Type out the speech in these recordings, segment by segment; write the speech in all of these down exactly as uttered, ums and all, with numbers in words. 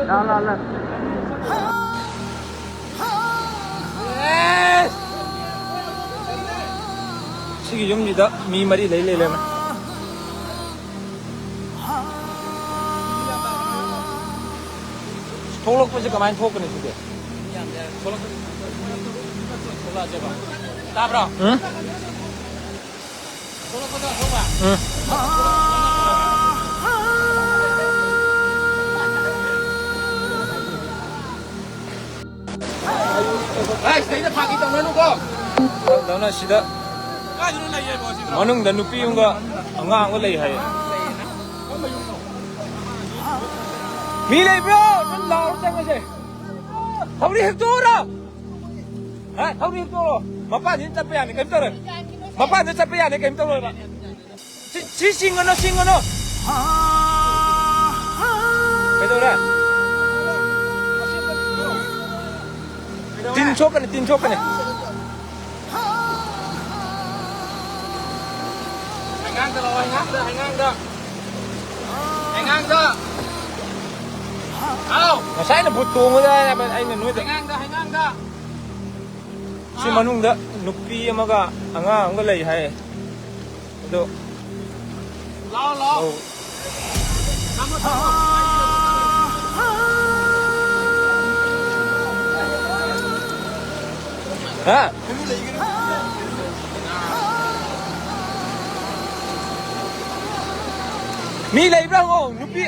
ꯂꯥ, ꯂꯥ, ꯂꯥ꯫ ꯁꯤꯒꯤ ꯌꯨꯝꯁꯤꯗ ꯃꯤ ꯃꯔꯤ ꯂꯩ ꯂꯩ ꯂꯩꯔꯝꯃꯦ꯫ ꯊꯣꯛꯂꯛꯄꯁꯦ ꯀꯃꯥꯏꯅ ꯊꯣꯛꯀꯅꯤ ꯁꯤꯗꯤ? ꯊꯣꯛꯂꯛꯑꯁꯦꯕ꯫ ꯇꯥꯕ꯭ꯔꯣ? ꯎꯝ? ꯎꯝ꯫ ꯍꯥꯏ, ꯁꯤꯗꯩꯗ ꯐꯥꯒꯤ ꯇꯧꯅꯅꯨꯀꯣ꯫ ꯇꯧꯅ ꯁꯤꯗ ꯃꯅꯨꯡꯗ ꯅꯨꯄꯤ ꯑꯃꯒ ꯑꯉꯥꯡ ꯑꯃꯒ ꯂꯩ ꯍꯥꯏꯌꯦ꯫ ꯃꯤ ꯂꯩꯕ꯭ꯔꯣ? ꯅꯪ ꯂꯥꯎꯔ ꯆꯪꯉꯁꯦ꯫ ꯊꯧꯔꯤ ꯍꯦꯛꯇꯣꯛꯎꯔꯣ꯫ ꯍꯥ? ꯊꯧꯔꯤ ꯍꯦꯛꯇꯣꯛꯎꯔꯣ꯫ ꯃꯄꯥꯟꯗ ꯆꯠꯄ ꯌꯥꯅꯤ, ꯀꯩꯝ ꯇꯧꯔꯣꯏ꯫ ꯃꯄꯥꯟꯗ ꯆꯠꯄ ꯌꯥꯅꯤ, ꯀꯩꯝ ꯇꯧꯔꯣꯏꯕ꯫ ꯁꯤ, ꯁꯤ ꯆꯤꯡꯒꯅꯨ, ꯆꯤꯡꯒꯅꯨ꯫ ꯀꯩꯗꯧꯔꯦ? ꯇꯤꯟ ꯁꯣꯛꯀꯅꯤ, ꯇꯤꯟ ꯁꯣꯛꯀꯅꯤ꯫ ꯍꯩꯉꯥꯡꯗ ꯂꯥꯛꯑꯣ, ꯍꯩꯉꯥꯡꯗ, ꯍꯩꯉꯥꯡꯗ꯫ ꯍꯩꯉꯥꯡꯗ꯫ ꯍꯥꯎ꯫ ꯉꯁꯥꯏꯅ ꯚꯨꯠ ꯇꯣꯡꯉꯨꯗ ꯍꯥꯏꯔꯕ ꯑꯩꯅ ꯅꯣꯏꯗ꯫ ꯍꯩꯉꯥꯡꯗ, ꯍꯩꯉꯥꯡꯗ꯫ ꯁꯤ ꯃꯅꯨꯡꯗ ꯅꯨꯄꯤ ꯑꯃꯒ ꯑꯉꯥꯡ ꯑꯃꯒ ꯂꯩ ꯍꯥꯏ꯫ ꯑꯗꯣ ꯂꯥꯛꯑꯣ, ꯂꯥꯛꯑꯣ꯫ ꯑꯧ꯫ ꯊꯝꯃꯣ, ꯊꯝꯃꯣ꯫ ꯍꯥ? ꯃꯤ ꯂꯩꯕ꯭ꯔꯥ ꯍꯪꯉꯣ, ꯅꯨꯄꯤ꯫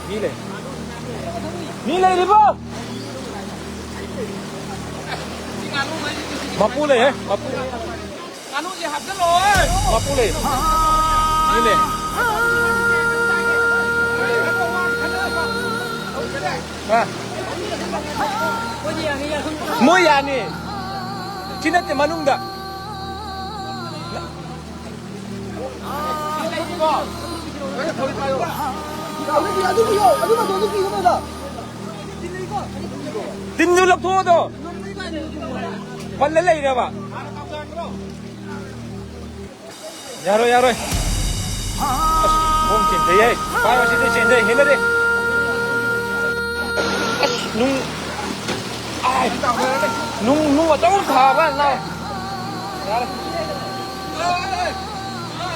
ꯃꯤ ꯂꯩ꯫ ꯃꯤ ꯂꯩꯔꯤꯕꯣ? ꯃꯄꯨ ꯂꯩꯍꯦ, ꯃꯄꯨ꯫ ꯃꯄꯨ ꯂꯩ꯫ ꯃꯤ ꯂꯩ꯫ ꯑ꯫ ꯃꯣꯏ ꯌꯥꯅꯤ꯫ ꯁꯤ ꯅꯠꯇꯦ, ꯃꯅꯨꯡꯗ꯫ ꯇꯤꯟꯗꯨ ꯂꯧꯊꯣꯛꯑꯣꯗꯣ꯫ ꯄꯜꯂ ꯂꯩꯔꯕ? ꯌꯥꯔꯣꯏ, ꯌꯥꯔꯣꯏ꯫ ꯑꯁ, ꯈꯣꯡ ꯆꯦꯟꯊꯩꯍꯦ꯫ ꯄꯥꯏꯌꯣ, ꯁꯤꯗꯤ ꯆꯦꯟꯊꯩ, ꯍꯦꯟꯅꯗꯦ꯫ ꯑꯁ, ꯅꯨꯡ, ꯑꯥꯏ, ꯅꯨꯡ, ꯅꯨꯡ ꯑꯆꯧꯕ ꯊꯥꯕ ꯅꯥꯎ꯫ ꯌꯥꯔꯦ꯫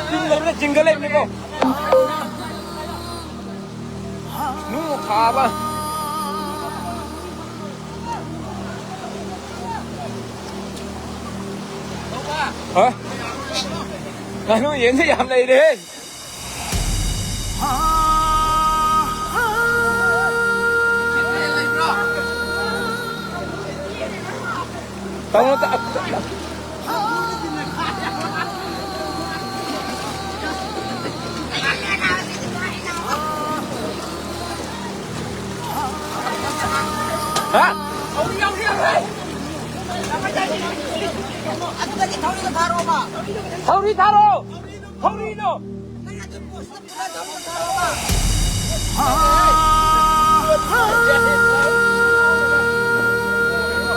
ꯆꯤꯡ ꯂꯩꯕꯅ ꯆꯤꯡꯗ ꯂꯩꯕꯅꯤꯀꯣ꯫ ꯅꯨꯡ ꯊꯥꯕ꯫ ꯍꯥ? ꯉꯥꯅꯨ ꯌꯦꯟꯁꯦ ꯌꯥꯝ ꯂꯩꯔꯦ꯫ ꯇꯥꯃꯣ, ꯇ-, ꯍꯥ? ꯊꯧꯔꯤ ꯊꯥꯔꯣ! ꯊꯧꯔꯤꯗꯣ!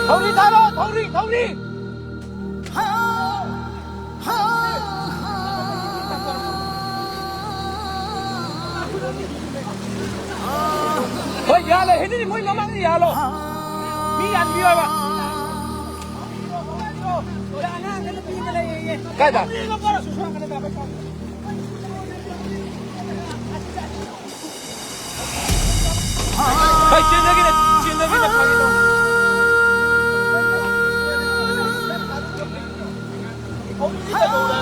ꯊꯧꯔꯤ ꯊꯥꯔꯣ! ꯊꯧꯔꯤ! ꯊꯧꯔꯤ! ꯍꯣꯏ, ꯌꯥꯜꯂꯦ꯫ ꯍꯦꯟꯔꯤ, ꯃꯣꯏ ꯃꯃꯥꯡꯗ ꯌꯥꯜꯂꯣ꯫ ꯃꯤ ꯌꯥꯟꯕꯤꯌꯣꯕ꯫ ꯀꯥꯏꯗ? ꯍꯩ, ꯆꯦꯟꯖꯒꯤꯅꯦ, ꯆꯦꯟꯖꯒꯤꯅꯦ, ꯐꯥꯒꯤ ꯇꯧꯅꯤ꯫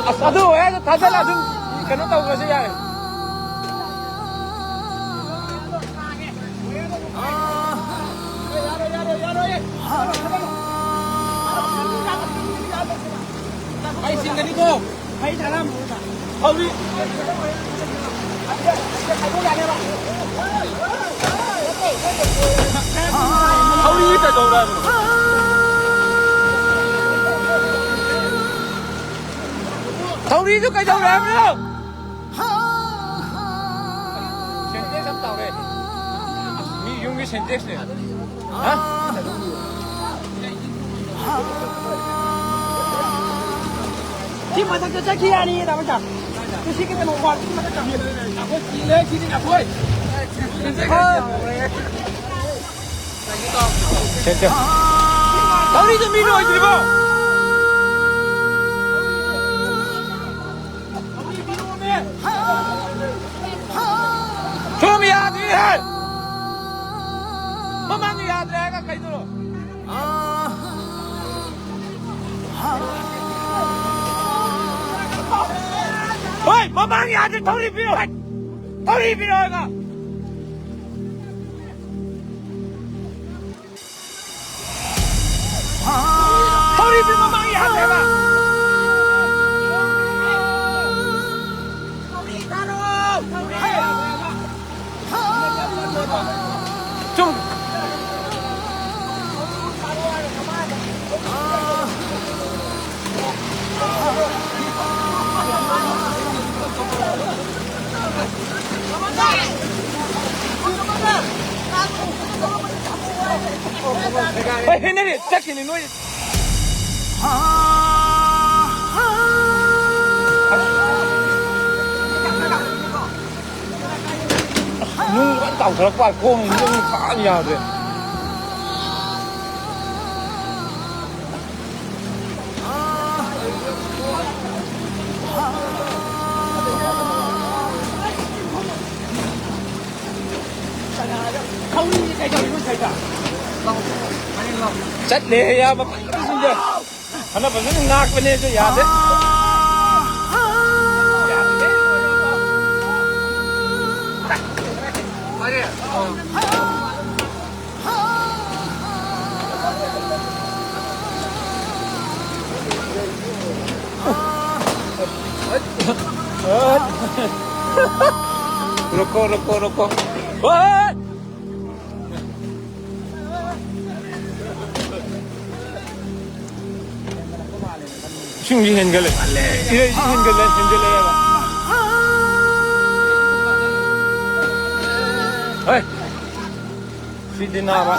ꯑꯁ, ꯑꯗꯨ ꯑꯣꯏꯔꯁꯨ ꯊꯥꯖꯜꯂ ꯑꯗꯨꯝ ꯀꯩꯅꯣ ꯇꯧꯈ꯭ꯔꯁꯨ ꯌꯥꯔꯦ꯫ ꯑꯩ ꯆꯤꯡꯒꯅꯤꯀꯣ꯫ ꯍꯧꯖꯤꯛ ꯊꯧꯔꯤ ꯀꯩꯗꯧꯔꯦ ꯍꯥꯏꯕꯅꯣ? ꯊꯧꯔꯤꯗꯨ ꯀꯩꯗꯧꯔꯦ ꯍꯥꯏꯕꯅꯣ? ꯁꯦꯟꯇꯦꯛꯁ ꯑꯃ ꯇꯧꯔꯦ꯫ ꯃꯤ ꯌꯨꯝꯒꯤ ꯁꯦꯟꯇꯦꯛꯁꯅꯦ꯫ ꯍꯥ? ꯁꯤ ꯃꯊꯛꯇ ꯆꯠꯈꯤ ꯌꯥꯅꯤꯌꯦ, ꯇꯥꯃꯣ ꯆꯥ꯫ ꯁꯤ ꯀꯩꯅꯣ ꯋꯥꯜꯁꯤ ꯃꯊꯛꯇ ꯑꯩꯈꯣꯏ ꯆꯦꯜꯂꯦ, ꯁꯤꯗꯤ ꯑꯩꯈꯣꯏ꯫ ꯁꯦ, ꯁꯦ꯫ ꯊꯧꯔꯤꯗꯣ ꯃꯤ ꯂꯣꯏꯗ꯭ꯔꯤꯕꯣ? ꯁꯣꯝ ꯌꯥꯗ꯭ꯔꯤꯍꯦ! ꯃꯃꯥꯡ ꯌꯥꯗ꯭ꯔꯦ ꯍꯥꯏꯔꯒ ꯀꯩꯗꯧꯔꯣ? ꯍꯣꯏ, ꯃꯃꯥꯡ ꯌꯥꯗ꯭ꯔꯦ, ꯊꯧꯔꯤ ꯄꯤꯔꯣ, ꯍꯣꯏ꯫ ꯊꯧꯔꯤ ꯄꯤꯔꯣ ꯍꯥꯏꯕ꯫ ꯊꯧꯔꯤ ꯄꯤꯔꯣ, ꯃꯃꯥꯡ ꯌꯥꯗ꯭ꯔꯦ ꯍꯥꯏꯕ꯫ ꯆꯨꯝ꯫ ꯍꯣꯏ, ꯍꯦꯟꯅꯔꯤ, ꯆꯠꯈꯤꯅꯤ ꯅꯣꯏ꯫ ꯅꯨꯡ ꯂꯣꯏ ꯇꯥꯎꯊꯔꯛꯄ ꯈꯣꯡ ꯅꯨꯡ ꯐꯥꯅ ꯌꯥꯗ꯭ꯔꯦ꯫ ꯆꯠꯂꯦ ꯏꯌꯥꯝꯕ ꯐꯖꯅ꯫ ꯐꯅ ꯐꯖꯅ ꯉꯥꯛꯄꯅꯦ ꯑꯗꯨ ꯌꯥꯗꯦ꯫ रुको, रुको, रुको। ओए! ꯏꯁꯤꯡꯁꯤ ꯍꯦꯟꯒꯠꯂꯦ꯫ ꯏꯔꯩꯁꯤ ꯍꯦꯟꯒꯠꯂꯦ, ꯍꯦꯟꯒꯠꯂꯛꯑꯦꯕ꯫ ꯍꯣꯏ꯫ ꯁꯤꯗꯤ ꯅꯥꯕ꯫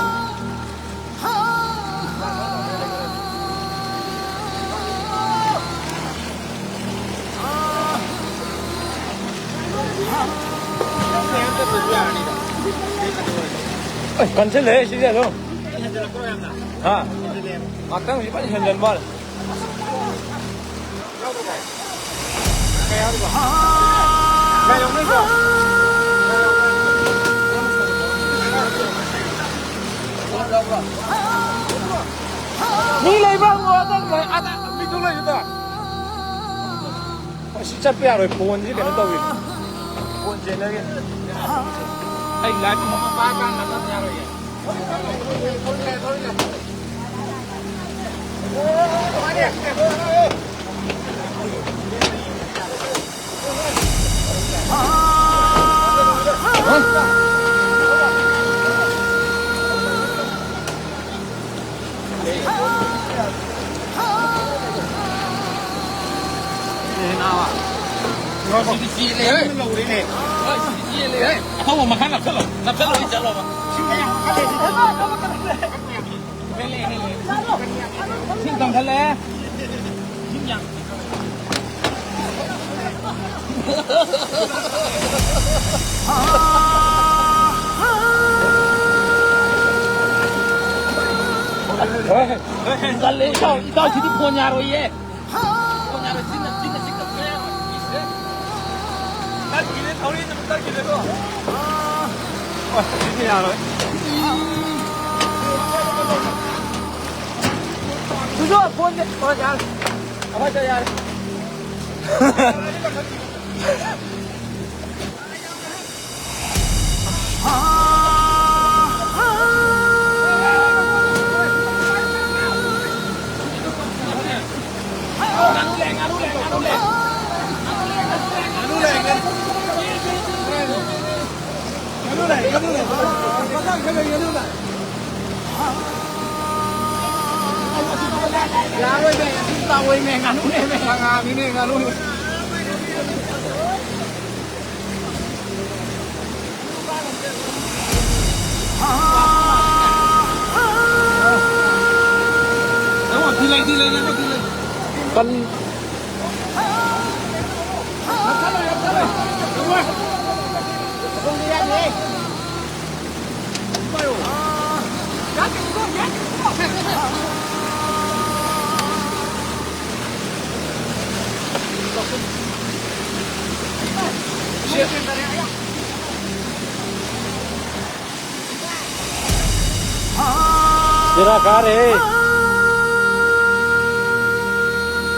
ꯑꯦ, ꯀꯟꯁꯤꯜꯂꯦ ꯁꯤꯗꯤ ꯑꯗꯨꯝ꯫ ꯍꯥ? ꯉꯥꯛꯇꯪ ꯍꯧꯖꯤꯛ ꯐꯖꯅ ꯍꯦꯟꯖꯟ ꯃꯥꯜꯂꯦ꯫ ꯃꯤ ꯂꯩꯕ꯭ꯔꯥ ꯍꯪꯉꯣ, ꯑꯗ ꯂꯩ, ꯑꯗ ꯃꯤꯗꯨ ꯂꯩꯕꯗ꯫ ꯑꯁꯤ ꯆꯠꯄ ꯌꯥꯔꯣꯏ, ꯐꯣꯟꯁꯤ ꯀꯩꯅꯣ ꯇꯧꯏ꯫ ꯐꯣꯟ ꯆꯦꯟꯅꯒꯦ꯫ ꯑꯩ ꯂꯥꯏꯐ ꯑꯃ ꯄꯥꯏ ꯀꯥꯟꯗ ꯆꯠꯄ ꯌꯥꯔꯣꯏꯌꯦ꯫ ꯁꯤꯗꯤ ꯆꯦꯜꯂꯦꯍꯦ꯫ ꯍꯣꯏ, ꯁꯤꯗꯤ ꯆꯦꯜꯂꯦꯍꯦ꯫ ꯑꯊꯧꯕ ꯃꯈꯥ ꯅꯞꯁꯜꯂꯣ꯫ ꯅꯞꯁꯜꯂꯣ, ꯑꯩ ꯆꯠꯂꯣꯕ꯫ ꯏꯁꯤꯡ ꯀꯪꯈꯠꯂꯛꯑꯦ꯫ ꯏꯁꯤꯡ ꯌꯥꯝ ꯇꯜꯂꯦ, ꯏꯇꯥꯎ, ꯏꯇꯥꯎ, ꯁꯤꯗꯤ ꯐꯣꯟ ꯌꯥꯔꯣꯏꯌꯦ꯫ ꯐꯣꯟ ꯌꯥꯔꯣꯏ, ꯆꯤꯟꯅ, ꯆꯤꯟꯅ ꯆꯤꯛꯇꯕ ꯁꯨꯡꯌꯥ ꯌꯥꯔꯣꯏ꯫ ꯏꯁ꯫ ꯇꯠꯈꯤꯅꯦ, ꯊꯧꯔꯤꯅ ꯑꯃꯨꯛ ꯇꯠꯈꯤꯅꯦꯀꯣ꯫ ꯑꯣ, ꯁꯤꯗꯤ ꯌꯥꯔꯣꯏ꯫ ꯁꯨꯖꯣ, ꯐꯣꯟꯁꯦ꯫ ꯍꯣꯏ, ꯌꯥꯔꯦ꯫ ꯑꯩꯈꯣꯏꯗ ꯌꯥꯔꯦ꯫ ꯌꯥꯔꯣꯏꯃꯦ, ꯉꯥꯅꯨ ꯇꯥꯎꯑꯣꯏꯃꯦ, ꯉꯥꯅꯨꯅꯦꯃꯦ꯫ ꯉꯥꯅꯨꯅꯦ, ꯉꯥꯅꯨꯅꯦ꯫ ꯀꯟ-, ꯕꯦꯔꯥ ꯀꯥꯔꯦ꯫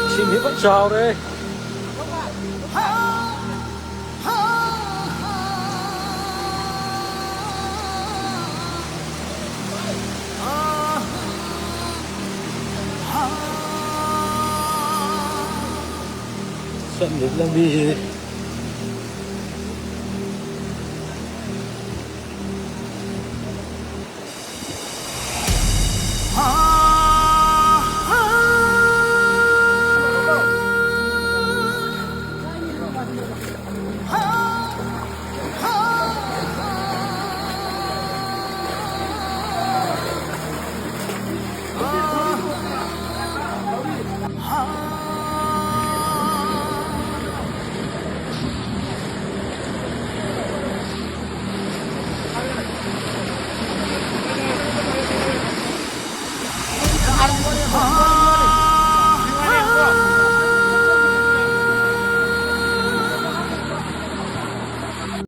ꯏꯁꯤꯡꯗꯤ ꯐꯖ ꯆꯥꯎꯔꯦ꯫ ꯆꯠꯂꯤꯕ ꯂꯝꯕꯤꯁꯤ